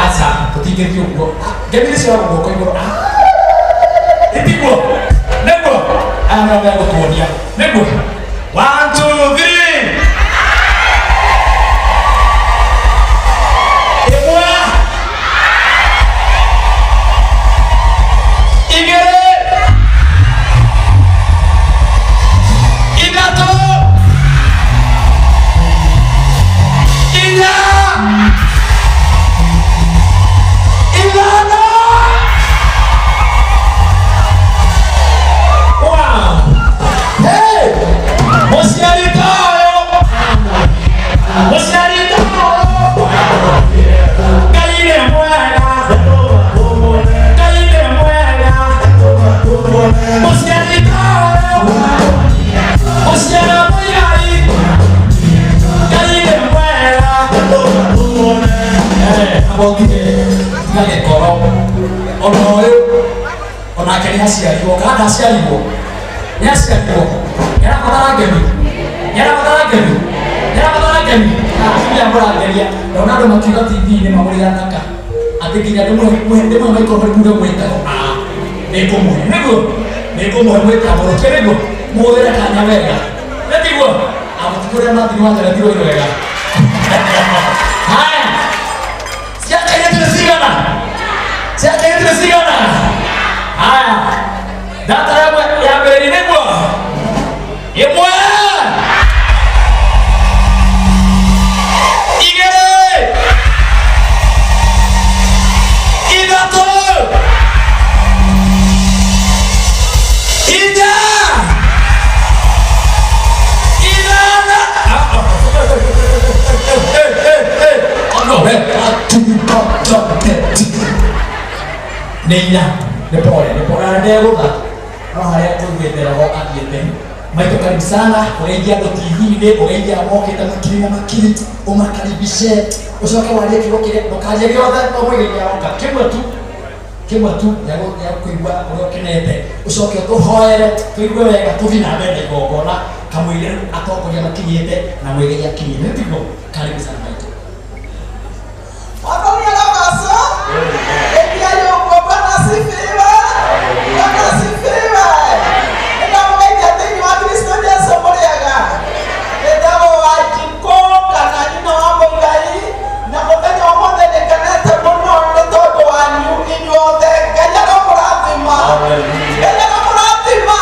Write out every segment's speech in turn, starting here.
Aca tũtingĩthiĩ ũguo. Ngemi nĩ cioyagwo guoko igũrũ. Ĩtiguo nĩguo aya nĩo megũtuonia nĩguo. 1 2 3. Ĩmwe, igĩrĩ, ithatũ, inya, ithano. Wow! Hey! Mũciari ta ũyũ! Mũciari ta ũyũ! Ngai nĩ mwega! Ngai nĩ mwega! Mũciari ta ũyũ! Mũciara mũigai! Ngai nĩ mwega! Abongire tiga gĩkoro ona ũyũ onake nĩ aciarirwo kana ndaciarirwo nĩ aciarirwo nĩarabatara ngemi nĩarabatara ngemi nĩarabatara ngemi atumia mũrangeria ndona andũ makiuga TV-inĩ mamũrĩra naka atĩ nginya ndĩmũhe ndĩmũhe microphone muge mwĩtago a nĩngũmũhe nĩguo nĩngũmũhe mwĩtambũrũkie nĩguo mũhũthĩre kanya wega nĩtiguo amũtikũrĩa mathiri wateretirwo wega. Haya, cia kairĩtu nĩ cigana? Cia kairĩtu nĩ cigana? Haya, ndatara ĩmwe yambĩrĩrie nĩguo ĩmwe, igĩrĩ, ithatũ, inya, ithano. Nĩ inya nĩ pole nĩ pole na ndegũtha no harĩa tũiguĩte roho athiĩte. Maitũ, karibu sana. Ũgeithia andũ TV-inĩ, ũgeithia mokĩte makiri na makiri, ũmakaribishe, ũcoke warie kiugo kĩrĩa ndũkarie gĩothe no mũgeithia oka kĩmwe tu kĩmwe tu gĩa kũigua ũrĩa ũkenete, ũcoke ũtũhoere tũigue wega tũthiĩ na mbere na igongona kamũira rĩu atongoria makinyĩte na mwĩgei akinyĩte nĩtiguo. Karibu sana, maitũ. Mwathani arogocwo. Ĩkiai ũguo. Bwana asifiwe. Bwana asifiwe. Nĩndamũgeithia thĩinĩ wa Kristo Jesu mũrĩega. Ndĩtagwo Wanjikũ kana nyina wa Mũigai na mũthenya ũmũthĩ nĩngenete mũno nĩ tondũ wanyu inyuothe. Ngai aromũrathima. Ngai aromũrathima.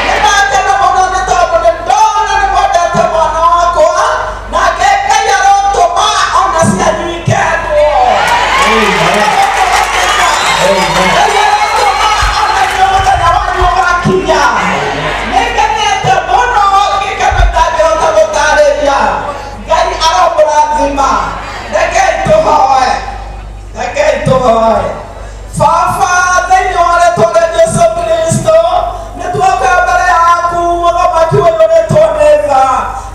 Nĩndakena mũno nĩ tondũ nĩndona nĩmwendete mwana wakwa nake Ngai arotũma ona cianyu ikendwo. Ngai arotũma ona inyuĩ mũthenya wanyu ũgakinya. Nĩngenete mũno gĩkeno itangĩhota gũtarĩria. Ngai aromũrathima. Rekei tũhoe, rekei tũhoe. Baba, thĩinĩ wa rĩtwa rĩa Jesu Kristo, nĩ tuoka mbere yaku mũthamaki ũyũrĩtwo nĩ tha.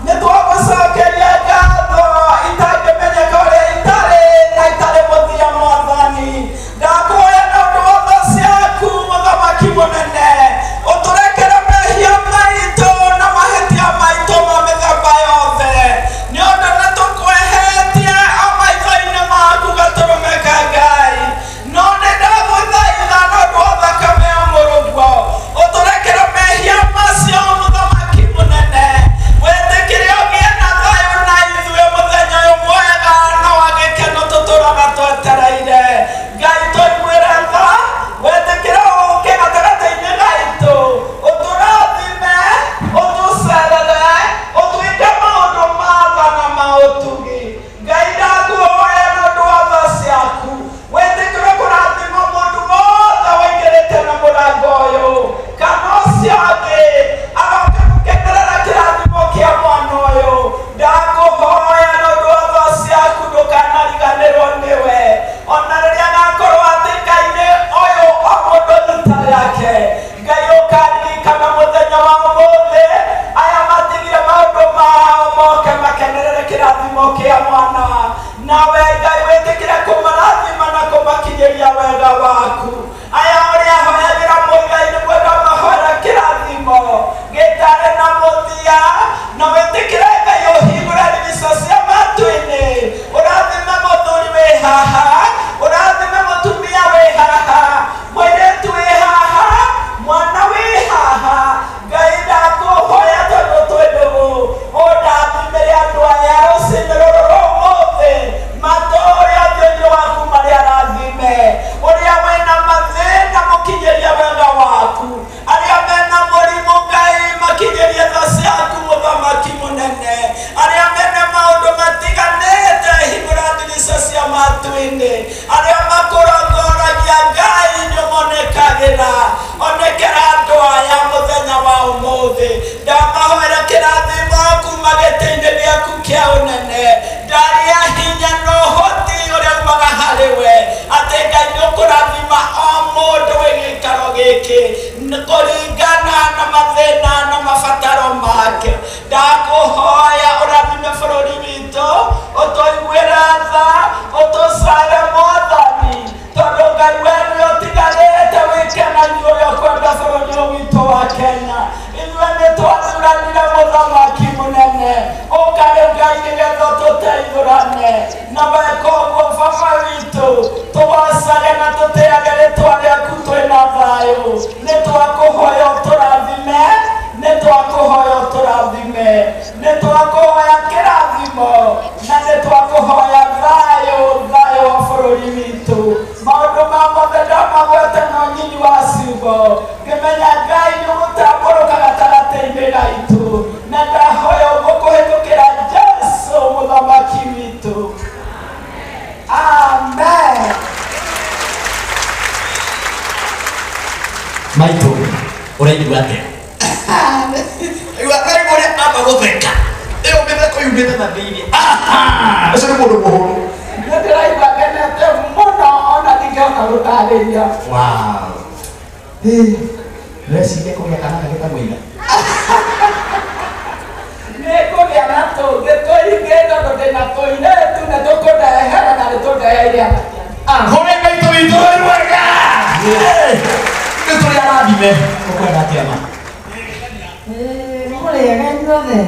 Nĩ twagũcokeria ngatho itangĩmenyeka ũrĩa itarĩ na itarĩ mũthia. Mwathani, ndakũhoya na ũndũ wa tha ciaku, mũthamaki mũnene, ũtũrekere mehia maitũ na mahĩtia maitũ ma mĩthemba yothe, nĩ ũndũ nĩ tũkwehetie o maitho-inĩ maku gatũrũme ka Ngai. No nĩ ndagũthaitha na ũndũ wa thakame ya mũrũguo ũtũrekere mehia macio. Mũthamaki mũnene, wĩtĩkĩre ũgĩe na thayũ na ithuĩ mũthenya ũyũ mwega na wa gĩkeno tũtũraga twetereire. Ngai, tũiguĩre tha, wĩtĩkĩre ũke gatagatĩ-inĩ gaitũ, ũtũrathime, ũtũcerere, ũtwĩke maũndũ ma tha na ma ũtugi. Ngai, ndakuhoya na ũndũ wa tha ciaku wĩtĩkĩre kũrathima mũndũ wothe waingĩrĩte na mũrango ũyũ kana ũcio ũngĩ agoka gũkenerera kĩrathimo kĩa mwana ũyũ. Ndakũhoya na ũndũ wa tha ciaku ndũkanariganĩrwo nĩwe ona rĩrĩa agakorwo atĩka-inĩ ũyũ o mũndũ rita rĩake. Ngai, ũkaririkana mũthenya wa ũmũthĩ aya matigire maũndũ mao moke makenerere kĩrathimo kĩa mwana nawe. Ngai, wĩtĩkĩre kũmarathima na kũmakinyĩria wega waku. Aya ũrĩa hoyagĩra Mũigai nĩguo ndamahoera kĩrathimo gĩtarĩ na mũthia, na wĩtĩkĩre Ngai ũhingũre ndirica cia matu-inĩ, ũrathime mũthuri wĩ haha. Na weka ũguo Baba witũ, tũgocage na tũtĩage rĩtwa rĩaku twĩna thayũ. Nĩ twakũhoya ũtũrathime, nĩ twakũhoya ũtũrathime, nĩ twakũhoya kĩrathimo, na nĩ twakũhoya thayũ, thayũ wa bũrũri witũ. Maũndũ ma mothe ndamagwete na ũnyinyi wa ciugo, ngĩmenya Ngai nĩ ũgũtambũrũka gatagatĩ-inĩ gaitũ, na ndahoya ũguo kũhĩtũkĩra Jesu mũthamaki witũ. Amen. Maitũ, ũraigua atĩa? Igua kaigua ũrĩa amba gũtheka. Ĩyo mĩtheko yumĩte na thĩinĩ. Ũcio nĩ mũndũ mũhũru. Nĩ ndĩraigua ngenete mũno ona ndingĩhota gũtarĩria. Wow. Ndĩreciria kũgĩa kana gagĩtagwo Ira. Nĩ ngũgĩa na tũngĩ tũingĩ tondũ ndĩna tũirĩtu nĩ tũkũndehera na nĩ tũndeheire. Hũre maitũ witũ rũi rwega. Nĩ tũrĩ arathime. Ũkwenda atĩa ma? Mũrĩega inyuothe.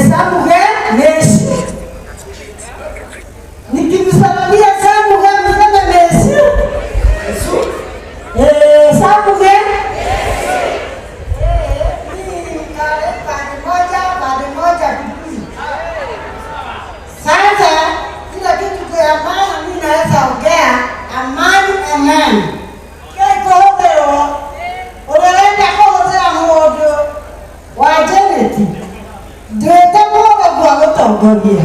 Samuge Messi. Nikimsalimia Samuge mseme Messi. Samuge. Mimi pande moja, pande moja Kikuyu. Sasa kila kitu kwa maana mimi naweza ongea amani amani. Kĩkũhũthĩrwo ũrenda kũhũthĩra mũndũ wa Janet, ndwĩte mũndũ gwa gũtongoria.